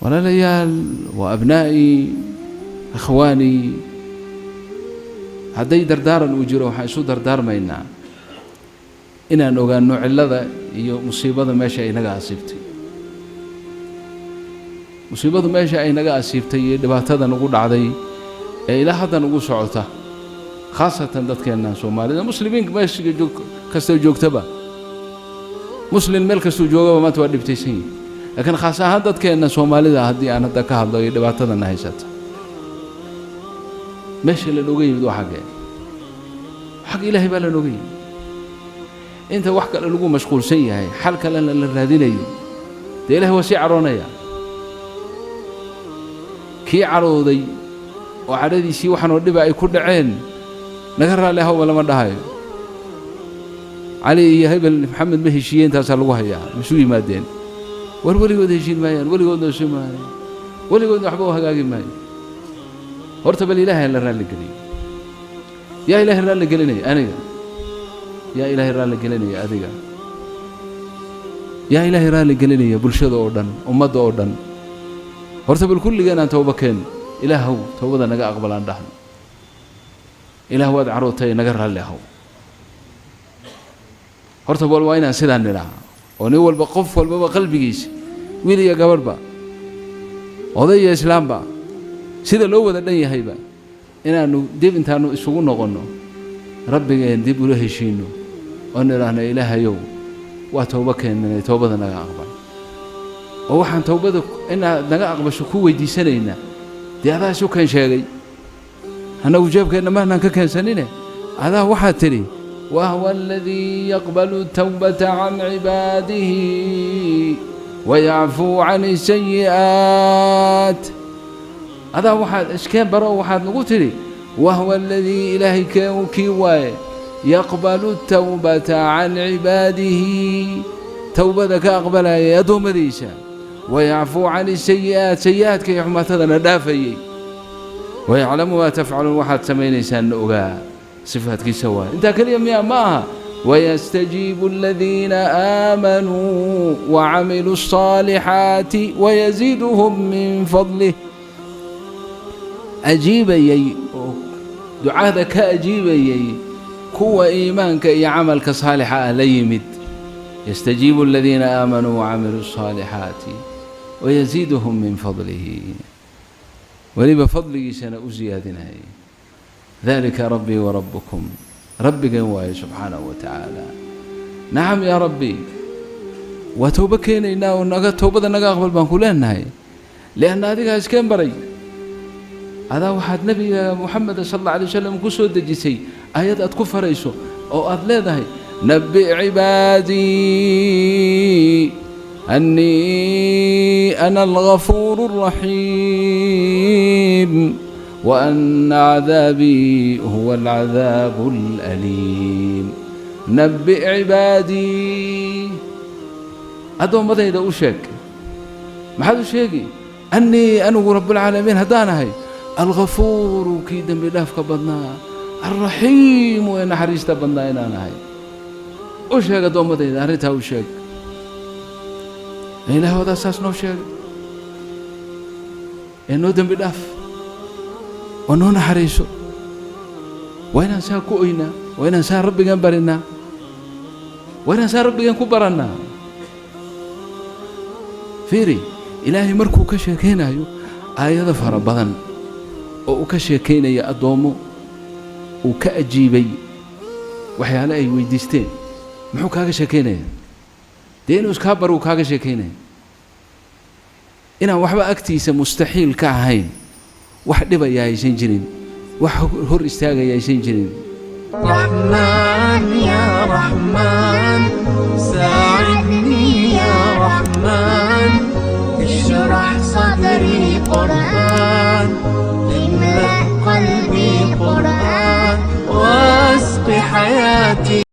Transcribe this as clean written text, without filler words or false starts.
Walaalayaal, waa abnaa'ii, ikhwaanii, hadday dardaaran uu jiro, waxaan isu dardaarmaynaa inaan ogaanno cillada iyo musiibada meesha ay naga asiibtay, musiibadu meesha ay naga asiibtay iyo dhibaatada nagu dhacday ee ilaa hadda nagu socota, khaasatan dadkeenna Soomaalida, muslimiinka meesha joog kastoo joogtaba, muslim meel kastuu joogaba maanta waa dhibtaysan yihi. Laakiin khaas ahaan dadkeenna Soomaalida haddii aan hadda ka hadlo iyo dhibaatadana haysata, meesha lanooga yimid waa xaggee? Xag Ilaahay baa lanooga yimid. Inta wax kale lagu mashquulsan yahay, xal kalena la raadinayo, dee Ilahay waa sii cadhoonaya. Kii cadhooday oo cadhadiisii waxaanoo dhiba ay ku dhaceen, naga raalli ahowba lama dhahayo. Cali iyo hebel Maxamed ma heshiiyeen? Taasaa lagu hayaa. Maisu yimaadeen? War weligood heshiin maayaan, weligoodna isu maayaan, weligoodna waxba u hagaagi maayo. Horta bal Ilaahay la raalli geliyo. Yaa Ilaahay raalli gelinaya? Aniga. Yaa Ilaahay raalli gelinaya? Adiga. Yaa Ilaahay raalli gelinaya? Bulshada oo dhan, ummadda oo dhan. Horta bal kulligeen aan towba keen. Ilaahow, towbada naga aqbalaan dhahno. Ilaah, waad carootay, naga raalli ahow. Horta bal waa inaan sidaan nidhaha oo nin walba, qof walbaba qalbigiisa, wiil iyo gabadhba, oday iyo islaamba, sida loo wada dhan yahayba, inaannu dib intaannu isugu noqonno, Rabbigeen dib ula heshiinno oo nidhaahno: "Ilaahayow, waa towbo keennanay, towbada naga aqbal." Oo waxaan towbada inaad naga aqbasho ku weydiisanaynaa, dee adaa isu keen sheegay, annagu jeebkeenna maanaan ka keensanine. Adaa waxaad tidhi: "وهو الذي يقبل التوبة عن عباده ويعفو عن السيئات." Adaa waxaad iskeen baro, waxaad nagu tidhi: "وهو الذي", Ilaahay keen kii waaye, "يقبل التوبة عن عباده", towbada ka aqbalayay addoommadiisa, "ويعفو عن السيئات", sayi-aadka iyo xumaatadana dhaafayey, "ويعلم ما تفعلون", waxaad samaynaysaanna ogaa. Sifaadkiisa waay. Intaa keliya miya? Ma aha. "ويستجيب الذين آمنوا وعملوا الصالحات ويزيدهم من فضله." Ajiibayey oo ducada ka ajiibayey kuwa iimaanka iyo camalka saalixa ah la yimid. "يستجيب الذين آمنوا وعملوا الصالحات ويزيدهم من فضله", weliba fadligiisana u siyaadinayay. "ذلك ربي وربكم", Rabbigan waaye subxaanahu wa tacaala. Nacam, yaa Rabbi, waa towbo keenaynaa oo naga towbada naga aqbal baan ku leenahay, lianna adigaa iskeen baray. Adaa waxaad Nebiga Moxameda sal alla alay wasalam ku soo dejisay aayad aad ku farayso oo aad leedahay: "نبئ عبادي أني أنا الغفور الرحيم وأن عذابي هو العذاب الأليم." "نبئ عبادي", addoommadayda u sheeg. Maxaad u sheegi? "أني", anigu Rabbulcaalamiin haddaanahay, "الغفور", kii dembi dhaafka badnaa, "الرحيم", ee naxariista badnaa inaan ahay u sheeg addoommadayda, arrintaa u sheeg. Ilaah, wadaa saas noo sheegay ee noo dembi dhaaf oo noo naxariiso. Waa inaan saa ku oynaa, waa inaan saa Rabbigan barinaa, waa inaan saa Rabbigan ku barannaa. Fiiri, Ilaahay markuu ka sheekaynayo aayado fara badan oo uu ka sheekaynaya addoommo uu ka ajiibay waxyaale ay weydiisteen, muxuu kaaga sheekaynaya? Dee inuu iskaa bar uu kaaga sheekaynaya, inaan waxba agtiisa mustaxiil ka ahayn, wax dhibaya aysan jirin, wax hor istaagaya aysan jirin. رحمن يا رحمن ساعد.